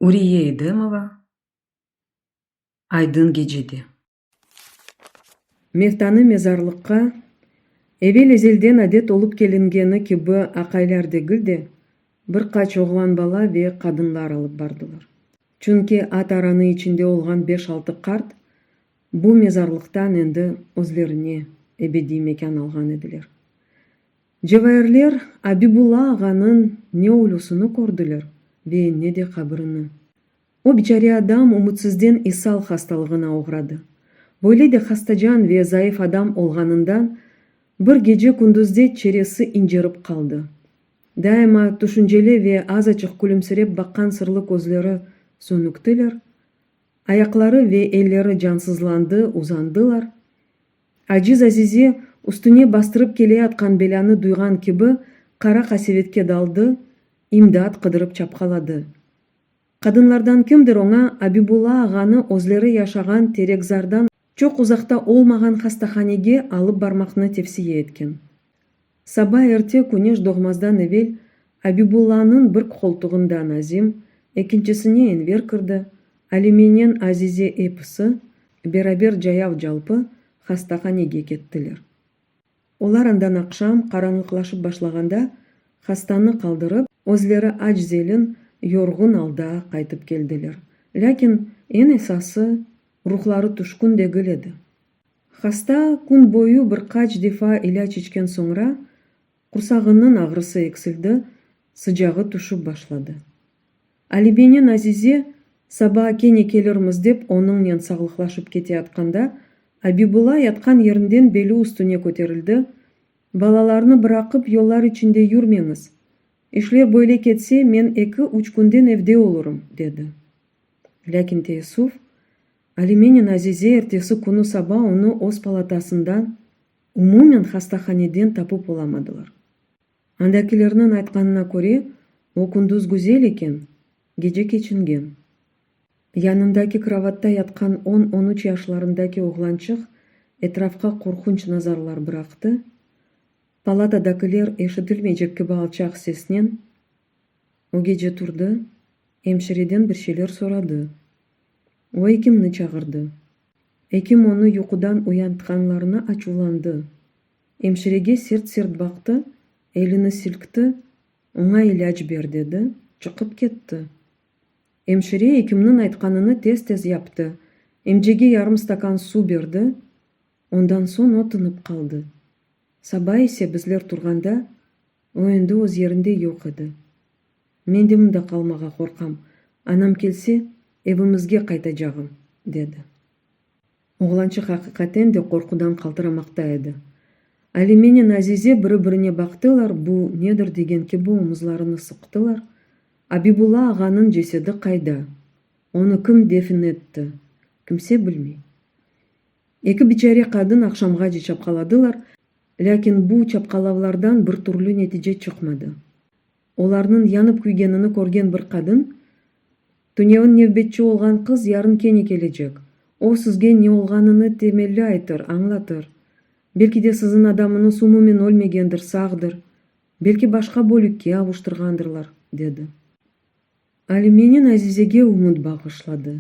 Uriye Edemova Aydın gecede. Mevtanı mezarlıqqa, evel-ezelden adet olıp kelingeni kibi aqaylar degil de, bir qaç oğlan bala ve qadınlar alıp bardılar. Çünki at aranı içinde olğan beş-altı qart bu mezarlıqtan endi özlerine ebediy mekân alğan ediler. Cevairler Abibulla ağanıñ ne ölüsini kördiler ve ne de qabirini. O biçare adam ümütsizden isal hastalığına oğradı. Böyle de hastacan ve zayıf adam olğanından bir gece-kündüzde çeresi incerip qaldı. Daima tüşünceli ve azaçıq külümsirep baqqan sırlı közleri sönüktiler, ayaqları ve elleri cansızlandı, uzandılar. Aciz Azize üstüne bastırıp keleyatqan belânı duyğan kibi, qara qasevetke daldı, imdat qıdırıp çapqaladı. Qadınlardan kimdir oña Abibulla ağanı özleri yaşağan Terekzardan çoq uzaqta olmağan hastahanege alıp barmaqnı tevsiye etken. Saba erte küneş doğmazdan evel Abibullanıñ bir qoltuğında Nazim, ekincisine Enver kirdi, Alimenen Azize episi beraber cayav-calpı hastahanege kettiler. Olar andan aqşam qaranlıqlaşıp başlağanda hastanı qaldırıp, özleri aç-zelin, yorğun alda qaytıp keldiler. Lâkin eñ esası, ruhları tüşkün degil edi. Hasta kün boyu bir qaç defa ilâc içken soñra, qursağınıñ ağrısı eksildi, sıcağı tüşip başladı. Alibenen Azize, saba kene kelirmiz dep onıñnen sağlıqlaşıp keteyatqanda, Abibulla yatqan yerinden beli üstüne köterildi, Balalarnı bıraqıp yollar içinde yürmeñiz. İşler böyle ketse, men eki-üç künden evde olurım, dedi. Lâkin teessüf, Alimenen Azize ertesi künü saba onı öz palatasından, umumen hastahaneden tapıp olamadılar. Andakilerniñ aytqanına köre, o kündüz güzel eken, gece keçingen. Yanındaki krovatta yatqan on-on üç yaşlarındaki oğlançıq etrafqa qorqunç nazarlar bıraqtı, palatadakiler eşitilmeycek kibi alçaq sesnen, O gece turdı, emşireden bir şeyler soradı. O ekimni çağırdı. Ekim onı yuqudan uyantqanlarına açuvlandı. Emşirege sert-sert baqtı, elini silkti, oña ilâc ber dedi, çıqıp ketti. Emşire ekimniñ aytqanını tez-tez yaptı, emcege yarım stakan suv berdi, ondan soñ o tınıp qaldı. Saba ise bizler turğanda, o endi öz yerinde yoq edi. Men de mında qalmağa qorqam, anam kelse, evimizge qaytacağım, dedi. Oğlançıq aqiqaten de qorqudan qaltıramaqta edi. Alimenen Azize biri-birine baqtılar, bu nedir degen kibi omuzlarını sıqtılar, Abibulla ağanıñ cesedi qayda? Onı kim defin etti? Kimse bilmey. Eki biçare qadın aqşamğace çapqaladılar, lâkin bu çapqalavlardan bir türlü netice çıqmadı. Olarnıñ yanıp-küygenini körgen bir qadın, Tünevin nevbetçi olğan qız yarın kene kelecek. O, sizge ne olğanını temelli aytır, añlatır. Belki de siziñ adamıñız umumen ölmegendir, sağdır. Belki başqa bölükke avuştırğandırlar, dedi. Alimenen Azizege ümüt bağışladı.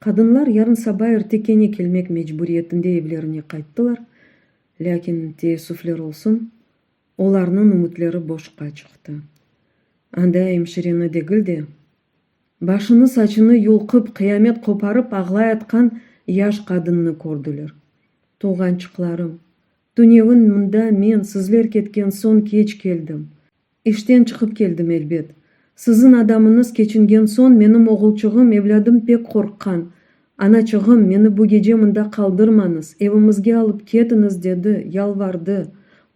Qadınlar yarın saba erte kene kelmek mecburiyetinde evlerine qayttılar, lâkin, teessüfler olsun, Olarnıñ ümütleri boşqa çıqtı. Anda emşireni degil de, başını-saçını yulqıp, qıyamet qoparıp ağlayatqan yaş qadınnı kördiler. Tuvğançıqlarım, tünevin mında men sizler ketken soñ keç keldim. İşten çıqıp keldim, elbet. Siziñ adamıñız keçingen soñ menim oğulçığım, evlâdım pek qorqqan. Anaçığım, meni bu gece mında qaldırmañız, evimizge alıp ketiñiz, dedi, yalvardı.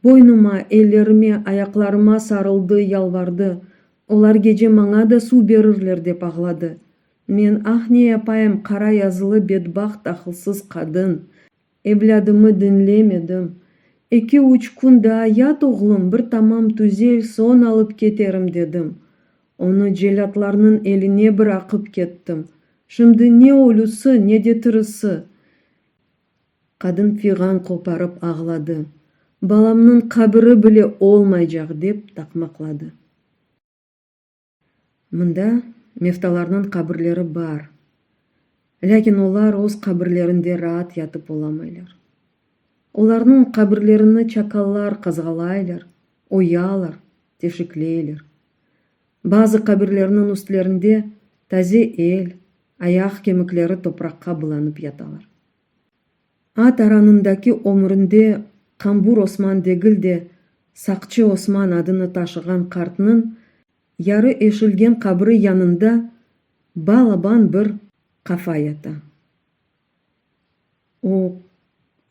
Boynuma, ellerime, ayaqlarıma sarıldı, yalvardı. Olar gece maña da suv berirler, dep ağladı. Men, ah, ne yapayım, qara yazılı bedbaht aqılsız qadın. Evlâdımı diñlemedim. Eki-üç kün daa yat, oğlum, bir tamam tüzel, soñ alıp keterim, dedim. Onı cellâtlarnıñ eline bıraqıp kettim. Şimdi ne ölüsi, ne de tirisi. Qadın fiğan qoparıp ağladı. Balamnıñ qabiri bile olmaycaq, dep taqmaqladı. Mında. meftalarnıñ qabirleri bar, lâkin olar öz qabirlerinde raat yatıp olamaylar. Olarnıñ qabirlerini çakallar qazğalaylar, oyalar, teşikleyler. Bazı qabirlerniñ üstlerinde taze el, ayaq kemikleri topraqqa bılanıp yatalar. At aranındaki ömürinde Qambur Osman degil de, Saqçı Osman adını taşığan qartnıñ yarı eşilgen qabri yanında balaban bir qafa yata. O,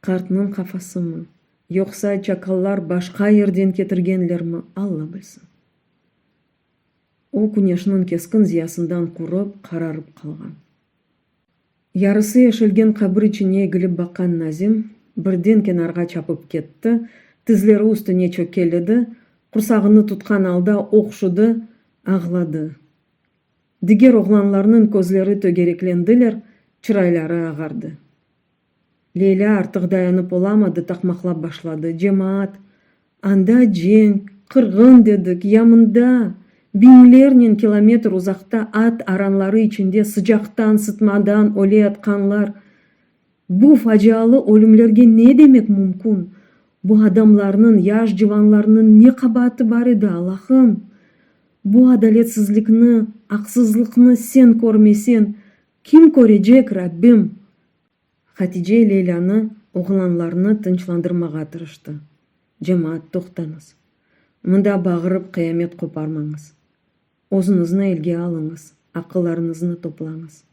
qartnıñ qafasımı, yoqsa çakallar başqa yerden ketirgenlermi, Alla bilsin. O, küneşniñ keskin ziyasından qurıp, qararıp qalğan. Yarısı eşilgen qabir içine egilip baqqan Nazim birden kenarğa çapıp ketti, tizleri üstüne çökeledi, qursağını tutqan alda ohşudı, ağladı. Diger oğlanlarnıñ közleri tögereklendiler, çırayları ağardı. Leylâ artıq dayanıp olamadı, taqmaqlap başladı, Cemaat, anda cenk, qırğın dedik, ya mında, biñlernen kilometr uzaqta at aranları içinde sıcaqtan, sıtmadan öleyatqanlar, bu facialı ölümlerge ne demek mümkün? Bu adamlarnıñ, yaş civanlarnıñ ne qabaatı bar edi, Allahım? Bu adaletsizlikni, aqsızlıqnı sen körmesen, kim körecek, Rabbim? Hatice Leylânı, oğlanlarnı tınçlandırmağa tırıştı. Cemaat, toqtañız. Mında bağırıp qıyamet qoparmañız. Özüñizni elge alıñız, aqıllarıñıznı toplañız.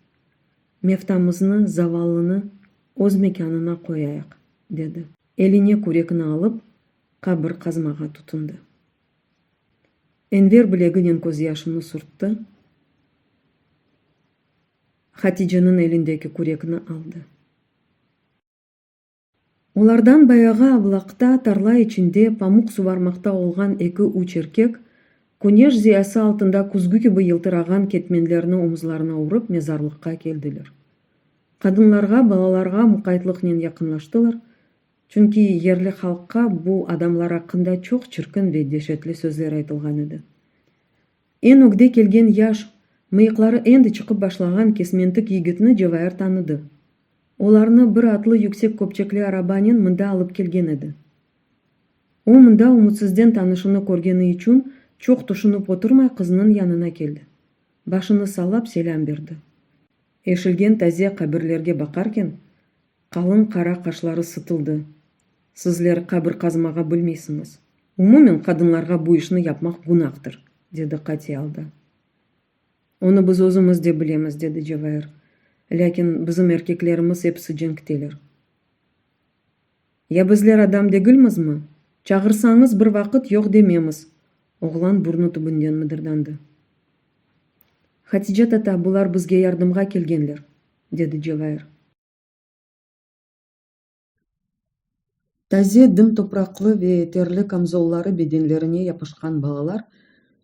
Meftamıznı, zavallını öz mekânına qoyayıq, dedi. Eline kürekni alıp, qabir qazmağa tutundı. Enver bileginen közyaşını sürtti, Haticeniñ elindeki kürekni aldı. Olardan bayağı avlaqta, tarla içinde pamuq suvarmaqta olğan eki-üç erkek, küneş ziyası altında küzgü kibi yıltırağan ketmenlerni omuzlarına urıp mezarlıqqa keldiler. Qadınlarğa, balalarğa muqaytlıqnen yaqınlaştılar, çünki yerli halqqa bu adamlar aqqında çoq çirkin ve deşetli sözler aytılğan edi. Eñ ögde kelgen yaş, mıyıqları endi çıqıp başlağan kesmentik yigitni Cevair tanıdı. Olarnı bir atlı yüksek köpçekli arabanen mında alıp kelgen edi. O, mında ümütsizden tanışını körgeni içün, çoq tüşünip oturmay qıznıñ yanına keldi. Başını sallap selâm berdi. Eşilgen taze qabirlerge baqarken, qalın qara qaşları sıtıldı, Sizler qabir qazmağa bilmeysiñiz. Umumen qadınlarğa bu işni yapmaq günahtır, dedi qatiy alda. Onı biz özümiz de bilemiz, dedi Cevair. Lâkin bizim erkeklerimiz episi cenkteler. Ya bizler adam degilmizmi? Çağırsañız bir vaqıt yoq dememiz, oğlan burnu tübünden mıdırdandı. Hatice tata, bular bizge yardımğa kelgenler, dedi Cevair. Taze dım topraqlı ve terli kamzolları bedenlerine yapışqan balalar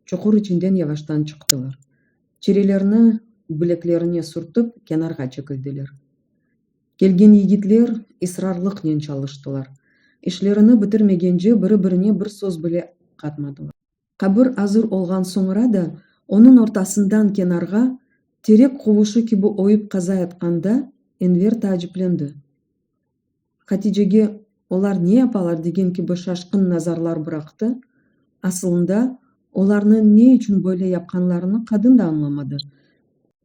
çuqur içinden yavaştan çıqtılar. Çerelerini bileklerine sürtip, kenarğa çekildiler. Kelgen yigitler israrlıqnen çalıştılar. İşlerini bitirmegence biri-birine bir söz bile qatmadılar. Qabir azır olğan soñra da onıñ ortasından kenarğa, terek quvuşı kibi oyup qazayatqanda Enver taaciplendi. Haticege olar ne yapalar degen kibi şaşqın nazarlar bıraqtı, asılında, olarnıñ ne içün böyle yapqanlarını qadın da añlamadı.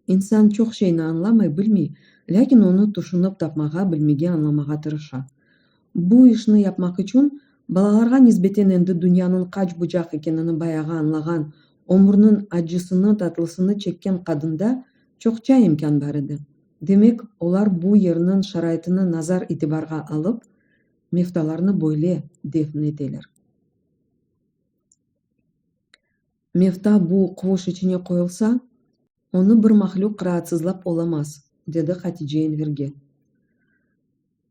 İnsan çoq şeyni añlamay, bilmey, lâkin onı tüşünip tapmağa, bilmege, añlamağa tırışa. Bu işni yapmaq içün balalarğa nisbeten endi dünyanıñ qaç bucaq ekenini bayağı añlağan, ömürniñ accısını-tatlısını çekken qadında çoqça imkân bar edi. Demek, olar bu yerniñ şaraitini nazar-itibarğa alıp, meftalarnı böyle defn eteler. Mefta bu quvuş içine qoyulsa, onı bir mahlüq raatsızlap olamaz, dedi Hatice Enverge.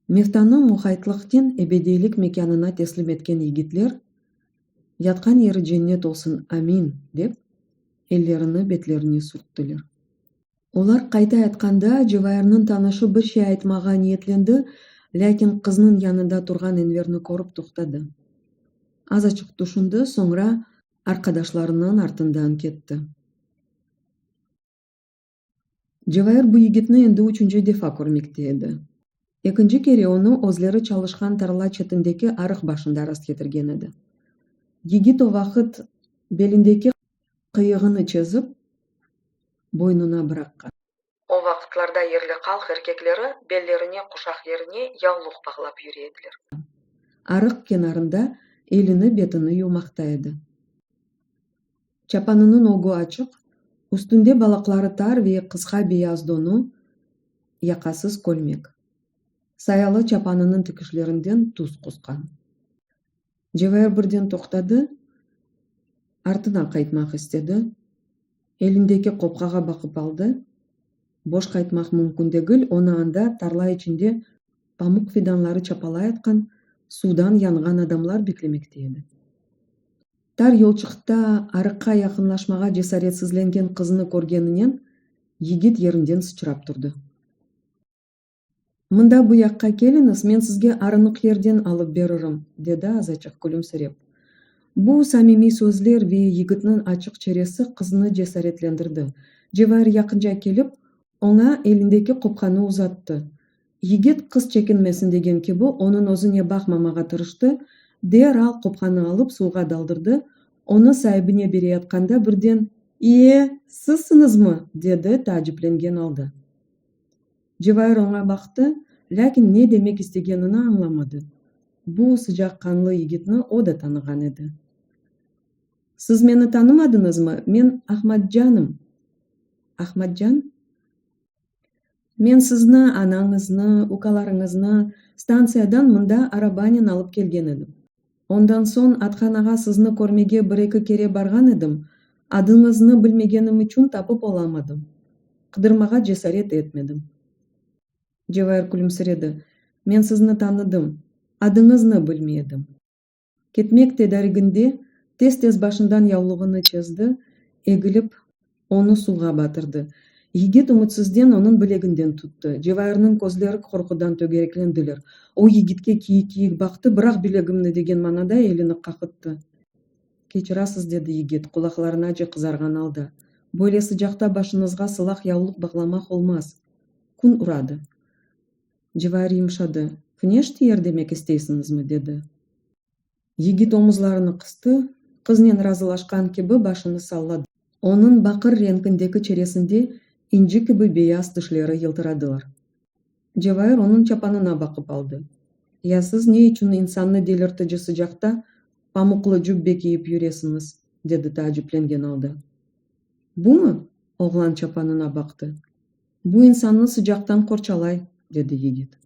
Meftanı muqaytlıqnen ebediylik mekânına teslim etken yigitler, Yatqan yeri cennet olsun, amin, dep, ellerini betlerine sürttiler. Olar qaytayatqanda, Cevairniñ tanışı bir şey aytmağa niyetlendi, lâkin qıznıñ yanında turğan Enverni körip toqtadı. Azaçıq tüşündi, soñra arqadaşlarınıñ artından ketti. Cevair bu yigitni endi üçünci defa körmekte edi. Ekinci kere onı özleri çalışqan tarla çetindeki arıq başında rastketirgen edi. Yigit o vaqıt belindeki qıyığını çezip, boynuna bıraqqan. O vaqıtlarda yerli halq erkekleri bellerine quşaq yerine yavluq bağlap yüre ediler. Arıq kenarında elini-betini yuvmaqta edi. Çapanınıñ ögü açıq, üstünde balaqları tar ve qısqa beyaz donu, yaqasız kölmek. Sayalı çapanınıñ tikişlerinden tuz qusqan. Cevair birden toqtadı, artına qaytmaq istedi, elindeki qopqağa baqıp aldı, boş qaytmaq mümkün degil, onı anda, tarla içinde pamuq fidanları çapalayatqan, suvdan yanğan adamlar beklemekte edi. Tar yolçıqta arıqqa yaqınlaşmağa cesaretsizlengen qıznı körgeninen, yigit yerinden sıçrap turdı. Mında bu yaqqa keliñiz, men sizge arınıq yerden alıp beririm, dedi azaçıq külümsirep. Bu samimiy sözler ve yigitniñ açıq çeresi qıznı cesaretlendirdi. Cevair yaqınca kelip, oña elindeki qopqanı uzattı. Yigit, qız çekinmesin degen kibi, onıñ özüne baqmamağa tırıştı, deral qopqanı alıp suvğa daldırdı, onı saibine bereyatqanda birden, İye, sizsiñizmi? dedi taaciplengen alda. Cevair oña baqtı, lâkin ne demek istegenini añlamadı. Bu sıcaqqanlı yigitni o da tanığan edi. Siz meni tanımadıñızmı? Men Ahmadcanım. Ahmadcan? Men sizni, anañıznı, ukalarıñıznı stantsiyadan mında arabanen alıp kelgen edim. Ondan soñ athanağa sizni körmege bir-eki kere barğan edim, adıñıznı bilmegenim içün tapıp olamadım. Qıdırmağa cesaret etmedim. Cevair külümsiredi. Men sizni tanıdım, adıñıznı bilmey edim. Ketmek tedariginde tez-tez başından yavluğını çezdi, egilip, onı suvğa batırdı. Yigit ümütsizden onıñ bileginden tuttı. Cevairniñ közleri qorqudan tögereklendiler. O yigitke kiyik-kiyik baqtı, bıraq bilegimni degen manada elini qaqıttı. Keçirasiz, dedi yigit, qulaqlarınace qızarğan alda. Böyle sıcaqta başıñızğa sılaq yavluq bağlamaq olmaz. Kün uradı. Cevair yımşadı. Küneş tiyer demek isteysiñizmi? dedi. Yigit omuzlarını qıstı, qıznen razılaşqan kibi başını salladı. Onıñ baqır renkindeki çeresinde inci kibi beyaz tişleri yıltıradılar. Cevair onıñ çapanına baqıp aldı. Ya siz ne içün insannı delirtici sıcaqta pamuqlı cübbe kiyip yüresiñiz? dedi taaciplengen alda. Bumı? oğlan çapanına baqtı. Bu insannı sıcaqtan qorçalay, dedi yigit.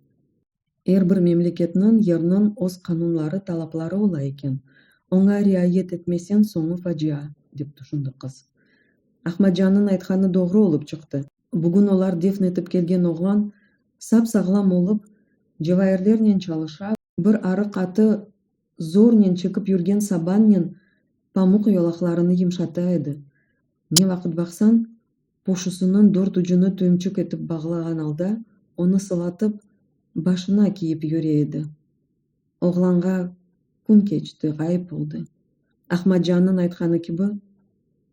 Er bir memleketniñ, yerniñ öz qanunları, talapları ola eken. Oña riayet etmeseñ, soñu facia, dep tüşündi qız. Ahmadcannıñ aytqanı doğru olıp çıqtı. Bugün olar defn etip kelgen oğlan sap-sağlam olıp, cevairlernen çalışa, bir arıq atı zornen çekip yürgen sabannen pamuq yolaqlarını yımşata edi. Ne vaqıt baqsañ, poşusınıñ dört ucunı tüyümçik etip bağlağan alda, onı sılatıp, başına kiyip yüre edi. Oğlanğa kün keçti, ğayıp oldı. Ahmadcannıñ aytqanı kibi,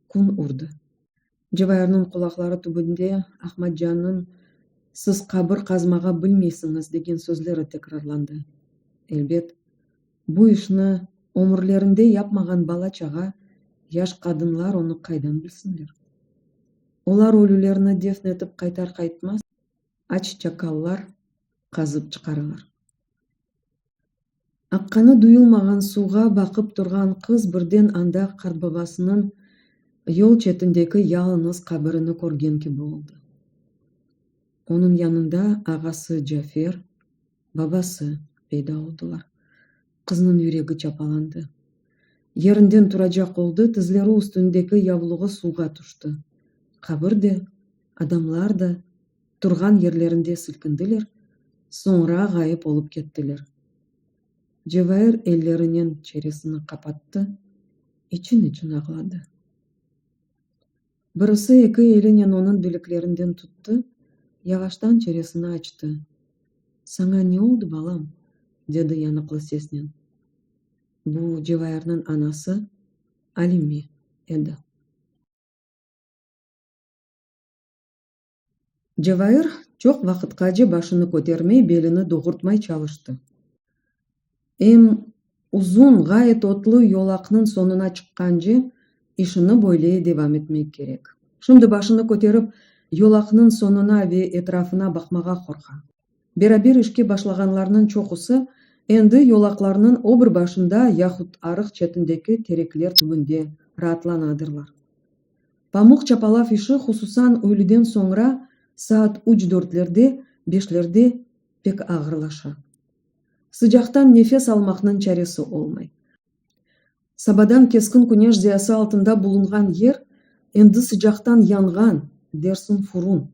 kün urdı. Cevairniñ qulaqları tübünde Ahmadcannıñ Siz qabir qazmağa bilmeysiñiz degen sözleri tekrarlandı. Elbet, bu işni ömürlerinde yapmağan bala-çağa, yaş qadınlar onı qaydan bilsinler? Olar ölülerni defn etip qaytar-qaytmaz, aç çakallar qazıp çıqaralar. Aqqanı duyulmağan suvğa baqıp turğan qız birden anda qartbabasınıñ yol çetindeki yalıñız qabirini körgen kibi oldı. Onıñ yanında ağası Cafer, babası peyda oldılar. Qıznıñ yüregi çapalandı. Yerinden turacaq oldı, tizleri üstündeki yavluğı suvğa tüşti. Qabir de, adamlar da turğan yerlerinde silkindiler, soñra ğayıp olıp kettiler. Cevair ellerinen çeresini qapattı, için-için ağladı. Birisi eki elinen onıñ bileklerinden tuttı, yavaştan çeresini açtı. Saña ne oldı, balam? dedi yanıqlı sesnen. Bu Cevairniñ anası Alime edi. Cevair çoq vaqıtqace başını kötermey, belini doğurtmay çalıştı. Em uzun, ğayet otlu yolaqnıñ soñuna çıqqance, işini böyle devam etmek kerek. Şimdi başını köterip, yolaqnıñ soñuna ve etrafına baqmağa qorqa. Beraber işke başlağanlarnıñ çoqusı endi yolaqlarnıñ o bir başında yahut arıq çetindeki terekler tübünde raatlanadırlar. Pamuq çapalav işi hususan üyleden soñra saat üç-dörtlerde, beşlerde pek ağırlaşa. Sıcaqtan nefes almaqnıñ çaresi olmay. Sabadan keskin küneş ziyası altında bulunğan yer endi sıcaqtan yanğan, dersiñ furun.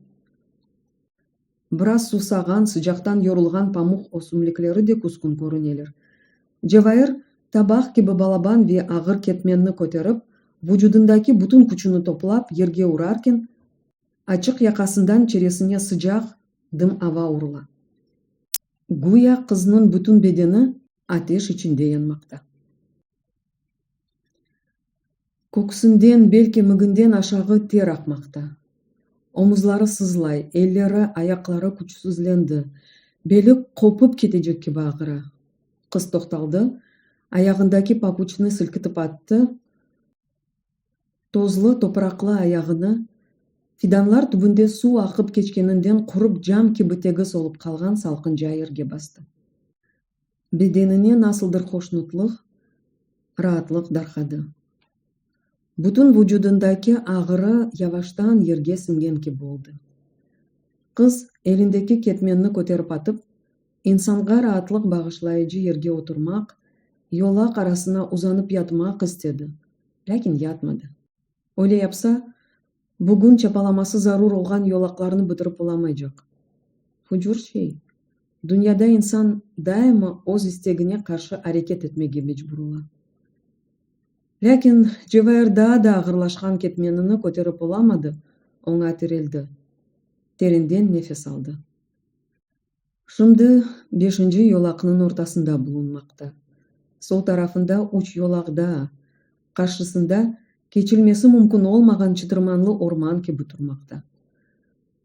Biraz suvsağan, sıcaqtan yorulğan pamuq ösümlikleri de küskün körüneler. Cevair tabaq kibi balaban ve ağır ketmenni köterip, vucudındaki bütün küçüni toplap, yerge urarken, açıq yaqasından çeresine sıcaq, dım ava urula. Güya qıznıñ bütün bedeni ateş içinde yanmaqta. Köksünden, bel kemiginden aşağı ter aqmaqta. Omuzları sızlay, elleri, ayaqları küçsüzlendi, beli qopıp ketecek kibi ağıra. Qız toqtaldı, ayağındaki papuçnı silkitip attı, tozlu, topraqlı ayağını, fidanlar tübünde suv aqıp keçkeninden qurıp cam kibi tegiz olıp qalğan salqınca yerge bastı. Bedenine nasıldır hoşnutlıq, raatlıq darqadı. Bütün vucudındaki ağırı yavaştan yerge siñgen kibi oldı. Qız elindeki ketmenni köterip atıp, insanğa raatlıq bağışlayıcı yerge oturmaq, yolaq arasına uzanıp yatmaq istedi, lâkin yatmadı. Öyle yapsa, bugün çapalaması zarur olğan yolaqlarnı bitirip olamaycaq. Hucur şey, dünyada insan daima öz istegine qarşı areket etmege mecbur ola. Lâkin Cevair daa da ağırlaşqan ketmenini köterip olamadı, oña tireldi. Terenden nefes aldı. Şimdi beşinci yolaqnıñ ortasında bulunmaqta. Sol tarafında üç yolaq daa, qarşısında keçilmesi mümkün olmağan çıtırmanlı orman kibi turmaqta.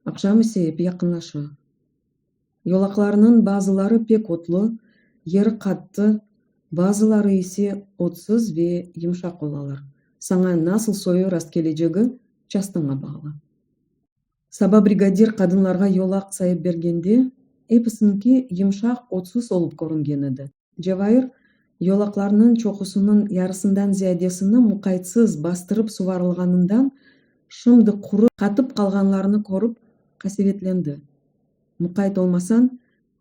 Aqşam ise ep yaqınlaşa. Yolaqlarnıñ bazıları pek otlu, yeri qattı, bazıları ise otsuz ve yımşaq olalar, saña nasıl soyu rastkelecegi çastıña bağlı. Saba brigadir qadınlarğa yolaq sayıp bergende, episiñki yımşaq, otsuz olıp körüngen edi. Cevair, yolaqlarnıñ çoqusınıñ yarısından ziyadesini muqaytsız bastırıp suvarılğanından şimdi qurıp, qatıp qalğanlarını körip, qasevetlendi. Muqayt olmasañ,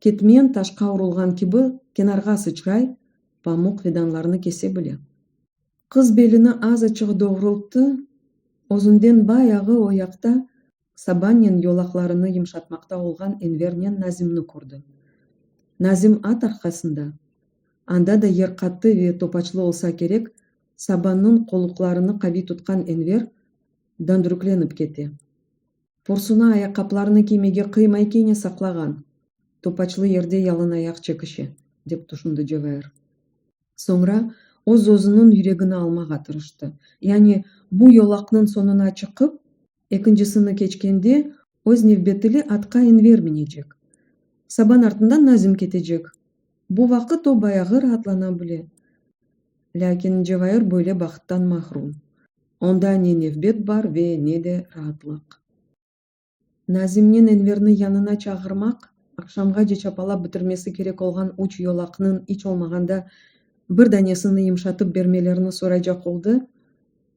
ketmen taşqa urulğan kibi kenarğa sıçray, pamuq fidanlarını kese bile. Qız belini azaçıq doğrulttı, özünden bayağı o yaqta sabannen yolaqlarını yımşatmaqta olğan Envernen Nazimni kördi. Nazim at arqasında, anda da yer qattı ve topaçlı olsa kerek, sabannıñ qoluqlarını qaviy tutqan Enver dandürüklenip kete. Porsuna ayaqqaplarını kiymege qıymay kene saqlağan, topaçlı yerde yalınayaq çekişe, dep tüşündi Cevair. Soñra öz-özüniñ yüregini almağa tırıştı. Yani bu yolaqnıñ soñuna çıqıp, ekincisini keçkende öz nevbetile atqa Enver minecek. Saban artından Nazim ketecek. Bu vaqıt o bayağı raatlana bile. Lâkin Cevair böyle bahttan mahrum. Onda ne nevbet bar ve ne de raatlıq. Nazimnen Enverni yanına çağırmaq, aqşamğace çapalap bitirmesi kerek olğan üç yolaqnıñ iç olmağanda bir danesini yımşatıp bermelerini soraycaq oldı,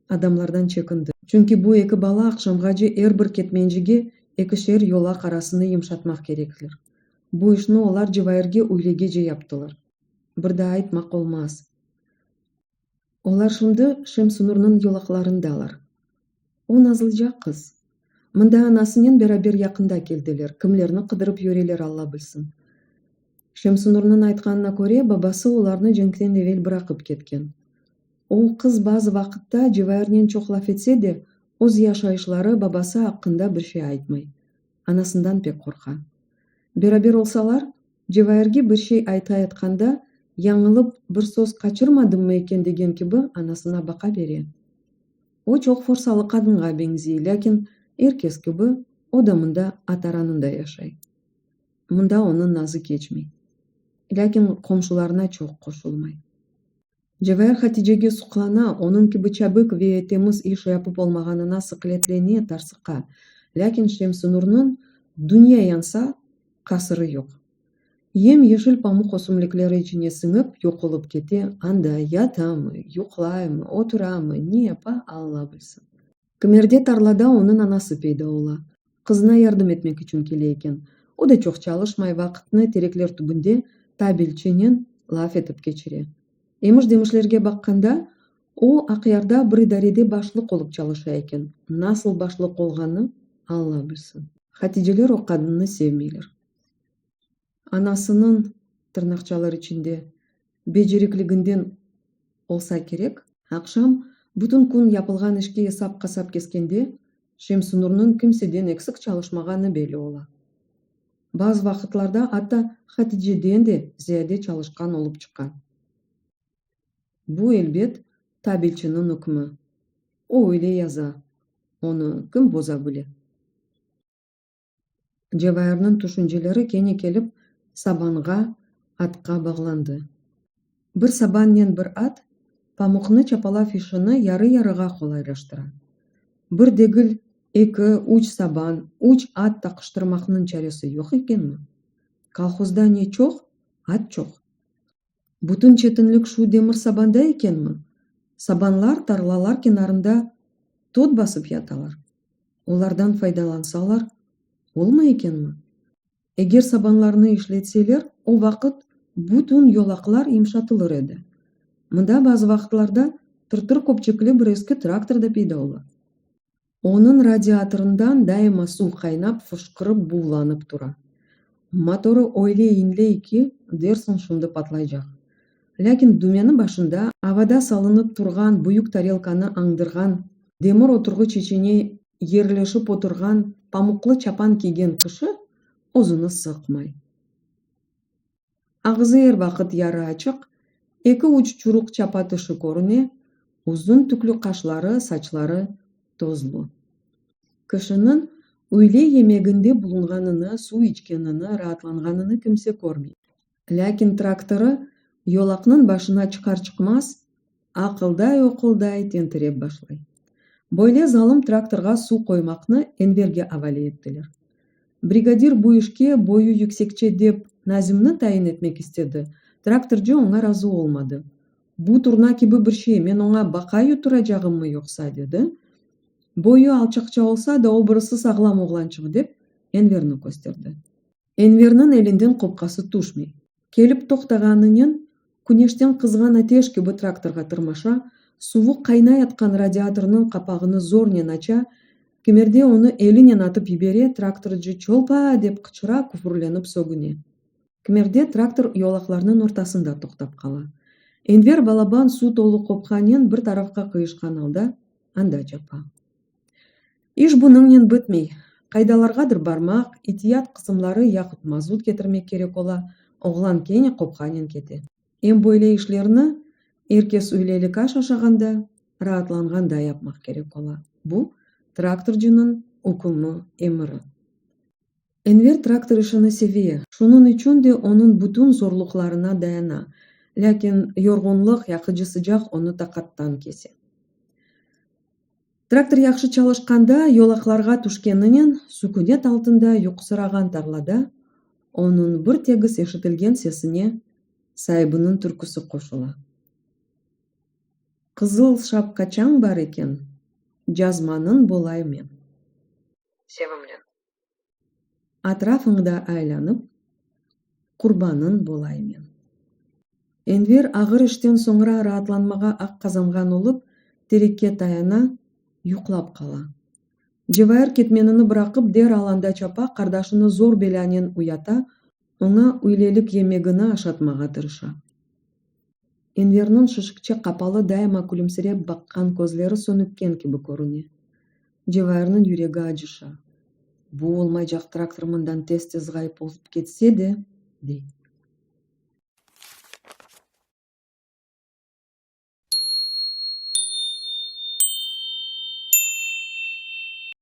adamlardan çekindi. Çünki bu eki bala aqşamğace er bir ketmencige ekişer yolaq arasını yımşatmaq kerekler. Bu işni olar Cevairge üylegece yaptılar. Bir daa aytmaq olmaz. Olar şimdi Şemsunurnıñ yolaqlarındalar. O nazlıca qız. Mında anasınen beraber yaqında keldiler, kimlerni qıdırıp yüreler Alla bilsin. Şemsunurnıñ aytqanına köre, babası olarnı cenkten evel bıraqıp ketken. O qız bazı vaqıtta Cevairnen çoq laf etse de, öz yaşayışları, babası aqqında bir şey aytmay. Anasından pek qorqa. Beraber olsalar, Cevairge bir şey aytayatqanda, yañılıp bir söz qaçırmadımmı eken degen kibi anasına baqa bere. O çoq forsalı qadınğa beñzey, lâkin er kes kibi. O da mında at aranında yaşay. Mında onıñ nazı keçmey. Lâkin qomşularına çoq qoşulmay. Cevair Haticege suqlana, onıñ kibi çabik ve temiz iş yapıp olmağanına sıqletlene, tarsıqa. Lâkin Şemsnurnıñ, dünya yansa, qasırı yoq. Yem-yeşil pamuq ösümlikleri içine siñip, yoq olıp kete, anda yatamı, yuqlaymı, oturamı, ne yapa, Alla bilsin. Kimerde tarlada onıñ anası peyda ola. Qızına yardım etmek içün kele eken. O da çoq çalışmay, vaqıtnı terekler tübünde tabelçinen laf etip keçire. Emiş-demişlerge baqqanda, o, Aqyarda bir idarede başlıq olıp çalışa eken. Nasıl başlıq olğanı, Alla bilsin. Haticeler o qadınnı sevmeyler. Anasınıñ, tırnaqçalar içinde, becerikliginden olsa kerek, aqşam bütün kün yapılğan işke esap-qasap keskende, Şemsnurnıñ kimseden eksik çalışmağanı belli ola. Bazı vaqıtlarda atta Haticeden de ziyade çalışqan olıp çıqa. Bu, elbet, tabelçiniñ ükmü. O öyle yaza, onı kim boza bile? Cevairniñ tüşünceleri kene kelip sabanğa, atqa bağlandı. Bir sabannen bir at pamuqnı çapalav işini yarı-yarığa qolaylaştıra. Bir degil, eki, üç saban, üç at taqıştırmaqnıñ çaresi yoq ekenmi? Kolhozda ne çoq, at çoq. Bütün çetinlik şu demir sabanda ekenmi? Sabanlar tarlalar kenarında tot basıp yatalar. Olardan faydalansalar, olmay ekenmi? Eger sabanlarnı işletseler, o vaqıt bütün yolaqlar yımşatılır edi. Mında bazı vaqıtlarda tırtır köpçekli bir eski traktor da peyda ola. Onıñ radiatorından daima suv qaynap, fışqırıp, buvlanıp tura. Motorı öyle iñley ki, dersiñ şimdi patlaycaq. Lâkin dümeni başında, avada salınıp turğan büyük tarelkanı añdırğan demir oturğıç içine yerleşip oturğan pamuqlı çapan kiygen kişi özüni sıqmay. Ağzı er vaqıt yarı açıq, eki-üç çuruq çapa tişi körüne, uzun tüklü qaşları, saçları tozlu. Kişiniñ üyle yemeginde bulunğanını, suv içkenini, raatlanğanını kimse körmey. Lâkin traktorı yolaqnıñ başına çıqar-çıqmaz, aqılday-oqulday tentirep başlay. Böyle zalım traktorğa suv qoymaqnı Enverge avale ettiler. Brigadir bu işke boyu yüksekçe dep Nazimni tayin etmek istedi, traktorcı oña razı olmadı. Bu turna kibi bir şey, men oña baqa yutturacağımmı yoqsa, dedi. Boyu alçaqça olsa da, o birisi sağlam oğlançıq, dep, Enverni kösterdi. Enverniñ elinden qopqası tüşmey. Kelip toqtağanınen, küneşten qızğan ateş kibi traktorğa tırmaşa, suvuq qaynayatqan radiatornıñ qapağını zornen aça, kimerde onı elinen atıp yibere, traktorcı çolpa dep qıçıra, küfürlenip sögüne. Kimerde traktor yolaqlarnıñ ortasında toqtap qala. Enver balaban suv tolu qopqanen bir tarafqa qıyışqan alda anda çapa. İş bunıñnen bitmey. Qaydalarğadır barmaq, itiyat qısımları yahut mazut ketirmek kerek ola, oğlan kene qopqanen kete. Em böyle işlerni er kes üylelik aş aşağanda, raatlanğanda yapmaq kerek ola. Bu, traktorcınıñ ükümi, emiri. Enver traktor işini seve, şunıñ içün de onıñ bütün zorluqlarına dayana, lâkin yorğunlıq, yaqıcı sıcaq onı taqattan kese. Traktor yahşı çalışqanda, yolaqlarğa tüşkeninen, sükünet altında yuqusırağan tarlada onıñ bir tegiz eşitilgen sesine saibiniñ türküsi qoşula. Qızıl şapkaçañ bar eken, cazmanıñ bolay men. Sevimliñ. Atrafıñda aylanıp, qurbanıñ bolay men. Enver ağır işten soñra raatlanmağa aq qazanğan olıp, terekke tayana, yuqlap qala. Cevair ketmenini bıraqıp, deral anda çapa, qardaşını zor belânen uyata, oña üylelik yemegini aşatmağa tırışa. Enverniñ şişikçe qapalı, daima külümsirep baqqan közleri sönükken kibi körüne. Cevairniñ yüregi acışa. Bu olmaycaq traktor mından tez-tez ğayıp olıp ketse de, dey.